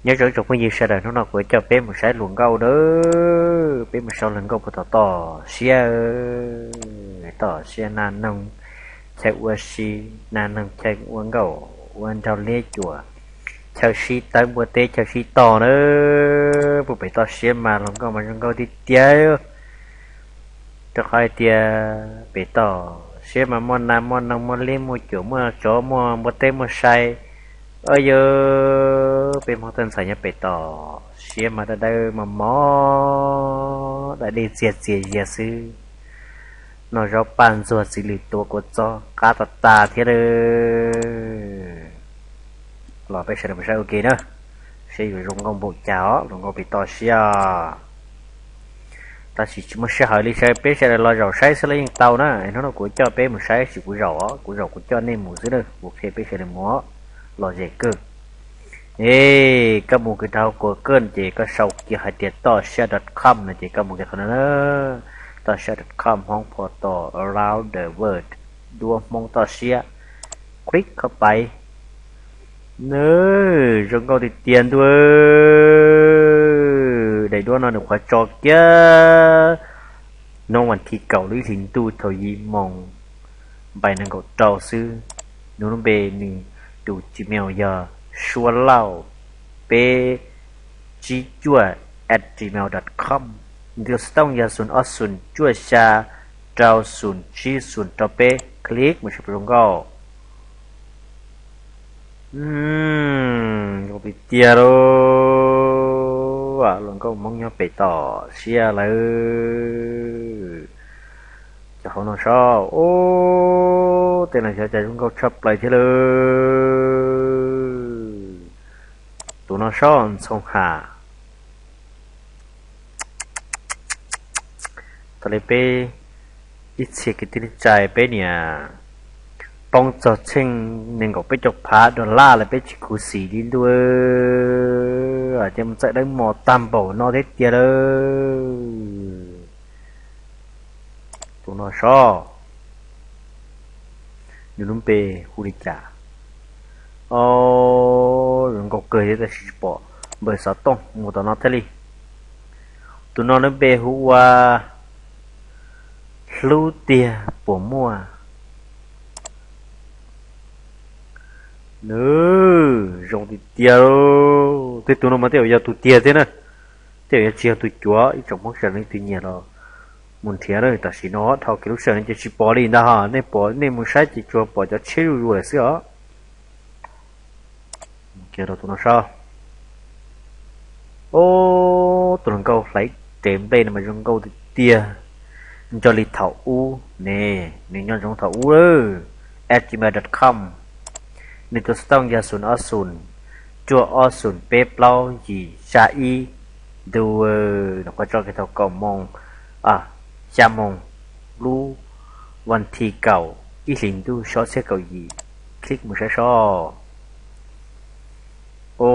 Nyob zoo tsoom phooj ywg sawv daws, hnub no kuv coj peb mus saib hluas nkauj nawb. Peb mus saib hluas nkauj puag tom toj siab, toj siab nag noog chaw ua si, nag noog chaw ua nkauj, ua nraug liab cuam, chaw sib tawb npua teb chaw sib tog nawb. Puag pem toj siab mas hluas nkauj mas zoo nkauj tiag tiag. Rau qhov hais tias pem toj siab mas muaj nas muaj noog muaj liab muaj cuam muaj tsov muaj npua teb muaj sai. Yog peb Hmoob txawj ntxhais nyob pem toj siab mas dawb dawb mos mos, daj dej txiag txias zias xwb, noj zaub paj ntxuag txiv lws tua kua txob qab tas tas thiab lawm. Los peb sawv daws mus saib ua ke na, seb yuav zoo nkauj npaum cas os, hluas nkauj pem toj siab. Tab sis tsis muaj sij hawm li, peb sawv daws los zaum saib xwb los yeej tau na. Hnub no kuv coj peb mus saib, tsis kuv zaum os, kuv zaum kuv coj nej mus xwb na, kuv qhia peb sawv daws mus os, lom zem kawg. Es koj mus kiag rau hauv Google ces koj sau kiag hais tias toj siab dot com no ces koj mus kiag qhov no na. Toj siab dot com, Hmoob portal around the world, duab Hmoob toj siab, clickเข้าไป. Nws zoo nkauj tiag tiag ntuj. Daim duab no nws qhuav tso kiag hnub vas thib kaum lub ib hlis ntuj thaum yim moos npaim nees nkaum rau xwb. Nws lub npe, nws tus Gmail yog suab lauj peb tsib cuaj at gmail dot com. Nws tus xov tooj yog xoom ob xoom cuaj xya rau xoom tsib xoom rau peb, click mus saib puas zoo nkauj. Zoo tiag tiag lauj, hluas nkauj Hmoob nyob pem toj siab lawm. Cov hauv no sob, ub, tej no xyov cas zoo nkauj tshaj plaws thiab lawm. Tus no sob, Ntxhoo Ham. Tau li peb ib txhia kwv tij neej tsa peb niam poob txog tsheej nees nkaum peb caug phav dollar lawm peb tsis khuv xim li ntuj. Ces mus txawm dawb mos tag npaum no thiab tiag lawm. Tus no sob, nws lub npe hu li cas? Ob, zoo nkauj kawg thiab tab sis tsis pom npawb xov tooj mus tom no thiaj li. Tus no lub npe hu ua Hlub Tiag Puas Muaj. Nws zoo tiag tiag. Tej tus no mas tej zaum yog tus tiag thiab na. Tej zaum yuav tsis yog tus cuav, ib tsoom Hmoob sawv daws leej twg nyiam los mus nrhiav na. Tam sim no dhau kiag lub sij hawm no ces tsis pom li ntag ho, nej pom nej mus saib ces tsuas pom cov tsheb zuj zus lawm xwb os. Tus no sob, ub, tus hluas nkauj hlais tes nplej no mas zoo nkauj tiag tiag. Nco li thaum ub ne, nws nco ntsoov thaum ub lawm. At gmail dot com. Nws tus xov tooj yog xoom ob xoom cuaj ob xoom peb plaub yim xya ib. Ntu, nws qhuav tso kiag thaum kaum moos, xya moos lub vas thib kaum ib hlis ntuj xyoo ob txhiab kaum yim. Click mus saib sob. Ub,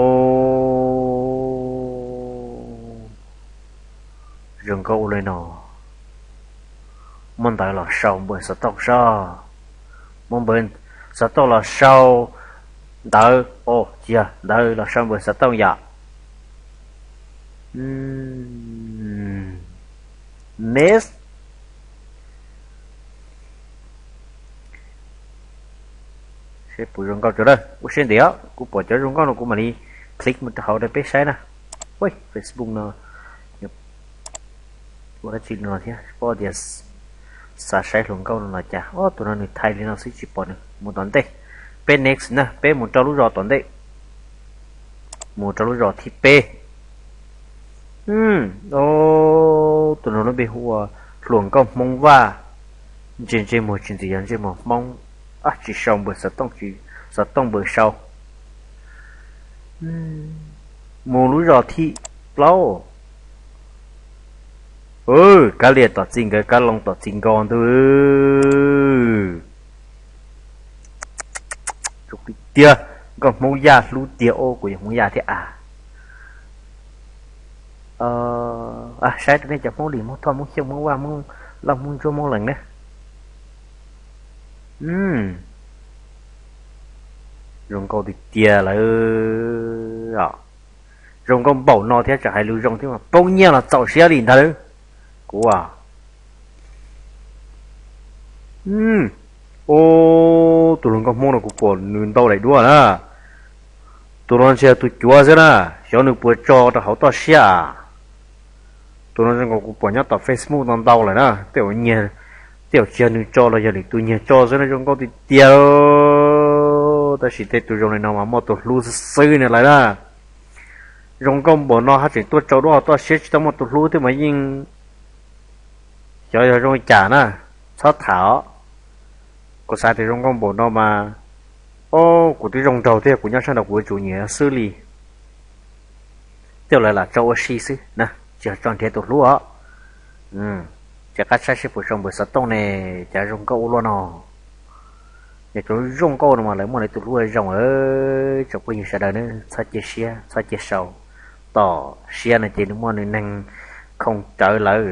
zoo nkauj ua li no. Muab ntawv los sau npawb xov tooj sob. Muab npawb xov tooj los sau ntawv, o, tsis yog ntawv, los sau npawb xov tooj yom. Next. Seb puas zoo nkauj tso na, ua siab ntev os, kuv pom cov zoo nkauj no kuv mam li click mus rau hauv rau peb saib na. Ua, Facebook no ua dab tsi no thiab, paub tias xav saib hluas nkauj no los cas. Ob, tus no nws thaij li no xwb tsis pom nws mus tom ntej. Peb next na, peb mus rau lub zos tom ntej. Mus rau lub zos thib peb. Tus no lub npe hu ua hluas nkauj Hmoob Vaj. Ntsej ntsej muag tsis ntxim yog ntsej muag Hmoob, tsis sau npawb xov tooj, xov tooj npawb sau. Mus lub zos thib plaub. Kab liam tom txij nkawd, kab loo tom txij nkawd ntuj. Tiag, nkauj Hmoob Yaj hlub tiag, o kuv yog Hmoob Yaj thiab a. Saib rau nej cov Hmoob Lis, Hmoob Thoj, Hmoob Xyooj, Hmoob Vaj, Hmoob Lauj, Hmoob Ntsuab, Hmoob Lees na. Zoo nkauj tiag tiag lawm os. Zoo nkauj npaum no thiab tseem hais lus zoo thiab mas poob nyiaj los txaus siab li ntag lauj. Kuv, o, tus hluas nkauj Hmoob no kuv pom nws ntau daim duab na. Tus no ntshe tus cuav xwb na, xyov nws puas tso rau hauv toj siab a. Tus no zoo nkaus kuv pom nyob tom Facebook ntau ntau lawm na, tej zaum nyiag, tej zaum tsis yog nws tso los yog lwm tus nyiag tso xwb na, zoo nkauj tiag tiag. Tab sis tej tus zoo li no mas muaj tus hlub xwb xwb no lawm na. Zoo nkauj npaum no haj tseem tuaj tso duab hauv toj siab tsis tau muaj tus hlub thiab mas yeej xyov yog zoo li cas na, txhob tham os. Kuv xav tias zoo nkauj npaum no mas, o, kuv twb zoo nraug thiab kuv nyob sab nraud kuv yuav tsum nyiam xwb li. Tej zaum lawv lam tso ua si xwb na, tsis yog tso nrhiav tus hlub os. Ces qab saib seb puas zoo npaum xov tooj ne, cas zoo nkauj ua luaj no. Yog cov zoo nkauj no mas lawv muaj lawv tus hlub zoo. Tsoom phooj ywg sawv daws na, txhob cia siab txhob cia sau, tom siab no ces nws muaj nws neeg khoo rawv lawm.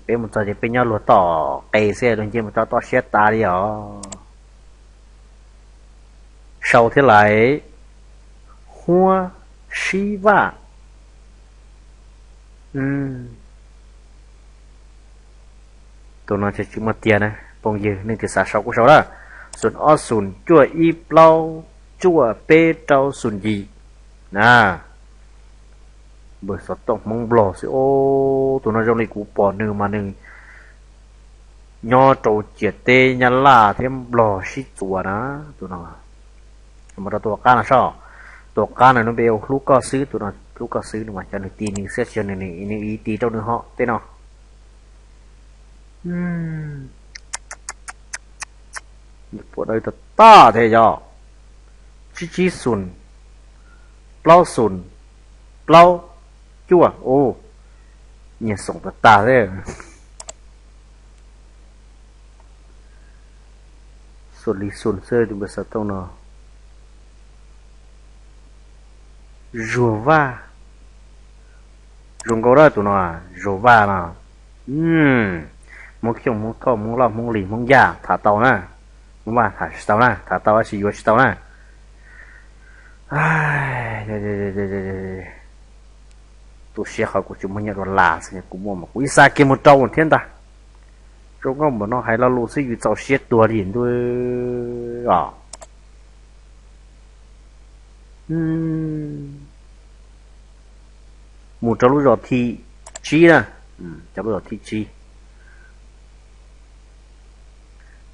Peb mus txog ces peb nyob luag tom qes xwb, luag nce mus rau toj siab tas li os. Sau thiab lais, huab sib vaj. Tus no tsis muaj tiag na, phooj ywg nej twg xav sau kuj sau na. Xoom ob xoom cuaj ib plaub cuaj peb rau xoom yim na. Npawg xov tooj Hmoob Nplog xwb os. Tus no zoo li kuv pom nws mas nws nyob rau ciam teb Nyab Laj thiab Nplog sib txuas na. Tus no mus rau tus qab no soj, tus qab no nws npe ua Hlub Koj Xwb, tus no Hlub Koj Xwb no mas cov nws tis nws xwb, nws ib tis rau nws ho tej no. Pom dawb tag tag thiab yog tsib tsib xoom, plaub xoom, plaub, cuaj, u, nyias xoom tag tag thiab. Xoom li xoom xwb tus npawg xov tooj no. Zuag Vaj, zoo nkauj dab tus no, Zuag Vaj no. Hmoob Xyooj, Hmoob Thoj, Hmoob Lauj, Hmoob Lis, Hmoob Yaj tham tau na. Hmoob Vaj tham tsis tau na, tham tau tab sis yuav tsis tau na. Tu siab qhov kuv tsis muaj nyiaj dollar xwb, kuv muaj mas kuv ib xa kiag mus rau thiab ntag. Zoo nkauj npaum no hais lo lus xwb yus txaus siab tuag li ntuj os. Mus rau lub zos thib tsib na, cov lub zos thib tsib.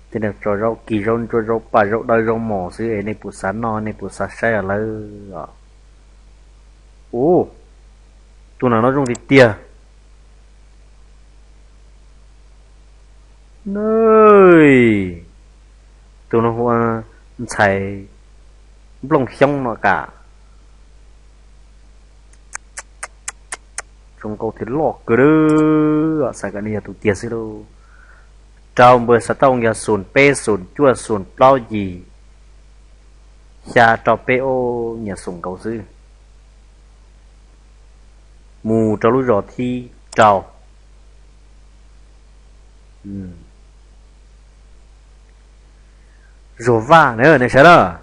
Tej no tso zaub kis zaub ntsuab zaub paj zaub dawb zaub mos xwb es nej puas xav noj nej puas xav saib os lawv os. Ub, tus nam no zoo tiag tiag. Tus no hu ua ntxhais Nplooj Xyoob no kam. Zoo nkauj thiab loj kawg lawm, xav kom nej yog tus tiag xwb lauj. Rau npawg xov tooj yog xoom peb xoom cuaj xoom plaub yim xya rau peb ob, nyias xoom nkaus xwb. Mus rau lub zos thib rau. Zuag Vaj na, nej saib na.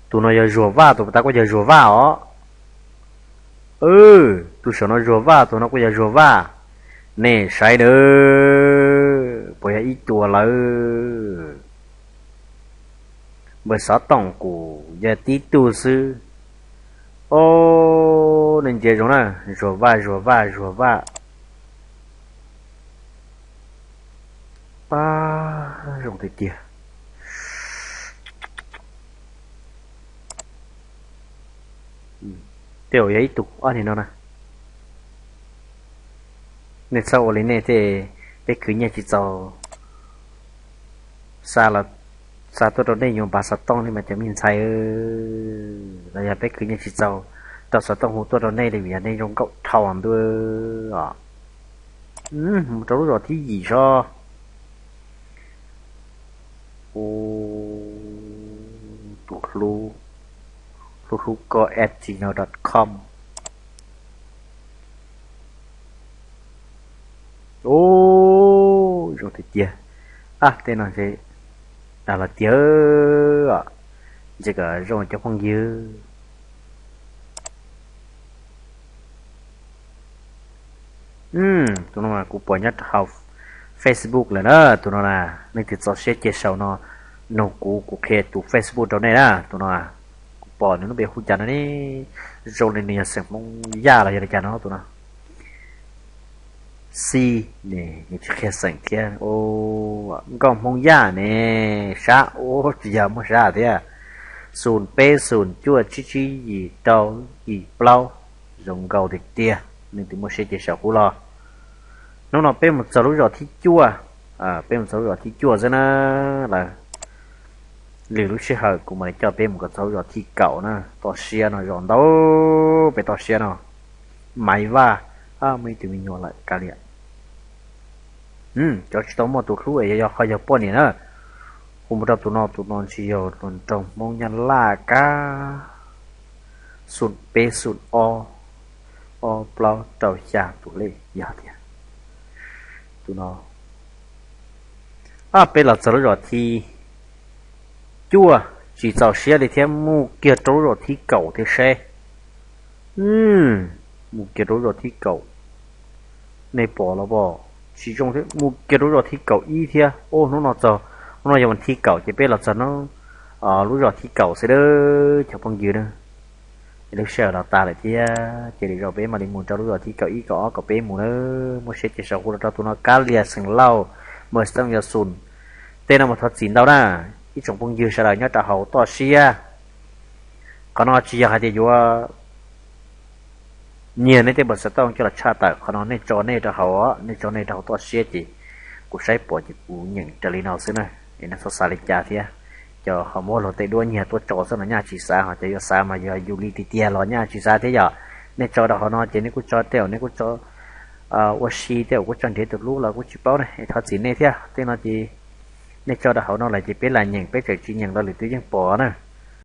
Tus no yog Zuag Vaj, tus tas kuj yog Zuag Vaj os. Tus saum no Zuag Vaj, tus no kuj yog Zuag Vaj. Nej saib na, puas yog ib co lawm? Npawg xov tooj kuj yog tib tug xwb. Ob, nej ntsia zoo na, Zuag Vaj, Zuag Vaj, Zuag Vaj. Pab zoo tiag tiag. Tej zaum yog ib tug ob niag no na. Nej txhob ua li nej tej, peb khwv nyiaj tsis txaus, xa tuaj rau nej yuav npav xov tooj nej mas cov me ntxhais, los yog peb khwv nyiaj tsis txaus, rau xov tooj hu tuaj rau nej li vim yog nej zoo nkauj dhau ntuj os. Mus rau lub zos thib yim so. Tus hlub, hlub hlub koj at gmail dot com. Ub, zoo tiag tiag. Ab, tej no ntshe dag los tiag. Ntshe kom zoo cov phooj ywg. Tus no mas kuv pom nyob rau hauv Facebook lawm na, tus no na, leej twg txaus siab cia sau no nug kuv, kuv qhia tus Facebook rau nej na. Tus no kuv pom nws lub npe hu cas no ne, zoo li nws yog xeem Hmoob Yaj los yog li cas no tus no. Xib, nws tsis qhia xeem thiab. Nkauj Hmoob Yaj ne, sab, ua tsis yog muaj sab thiab. Xum peb xum cuaj tsib tsib yim rau yim plaub, zoo nkauj tiag tiag, leej twg muaj siab ces sau huv los. Hnub no peb mus txog lub zos thib cuaj, peb mus txog lub zos thib cuaj xwb na lawm. Lwm lub sij hawm kuv mam li coj peb mus kom txog lub zos thib kaum na, toj siab no zos ntau, peb toj siab no. Maiv Vaj, muaj ib tug me nyuam lawm kav liam. Cov tsis tau muaj tus hlub es yog qhov yog poj niam na. Hu mus rau tus no, tus no ntshe yog hluas nraug Hmoob Nyab Laj kab. Xum peb xum ob, ob plaub rau xya tus lej yog tiag. Tus no, peb los txog lub zos thib cuaj tsis txaus siab li thiab, mus kiag rau lub zos thib kaum thiab seb. Mus kiag rau lub zos thib kaum, nej pom los pom tsis zoo thiab, mus kiag rau lub zos thib kaum ib thiab. Ua hnub no txog, hnub no yog vas thib kaum ces peb los txog lub zos thib kaum xwb a cov phooj ywg na. Lub sij hawm los tas lawm thiab, cia li zaum peb mam li mus rau lub zos thib kaum ib kaum ob kaum peb mus na. Muaj siab ces sau hu los rau tus no Kab Lias xeem Lauj, npawb xov tooj yog xum. Tej no mas thov txim ntau na, ib tsoom phooj ywg sawv daws nyob rau hauv toj siab. Qhov no tsis yog hais tias yuav nyiag nej tej npawb xov tooj coj los tshaj tawm, qhov no nej tso nej rau hauv, nej tso nej rau hauv toj siab ces kuv saib pom ces kuv nyeem raws li no xwb na. Es nej txhob xav li cas thiab, cov ho muab luag tej duab nyiag tuaj tso xwb no nyaj tsis xav, ho cov yuav xav mas yog yus li tiag tiag los nyaj tsis xav thiab yom. Nej tso rau hauv no ces nej kuj tso tej, nej kuj tso ua si tej, kuj tso nrhiav tus hlub los kuj tsis paub ne, thov txim nej thiab. Tej no ces nej tso rau hauv no lawm ces peb lam nyeem, peb tseem tsis nyeem los lwm tus yeej pom na.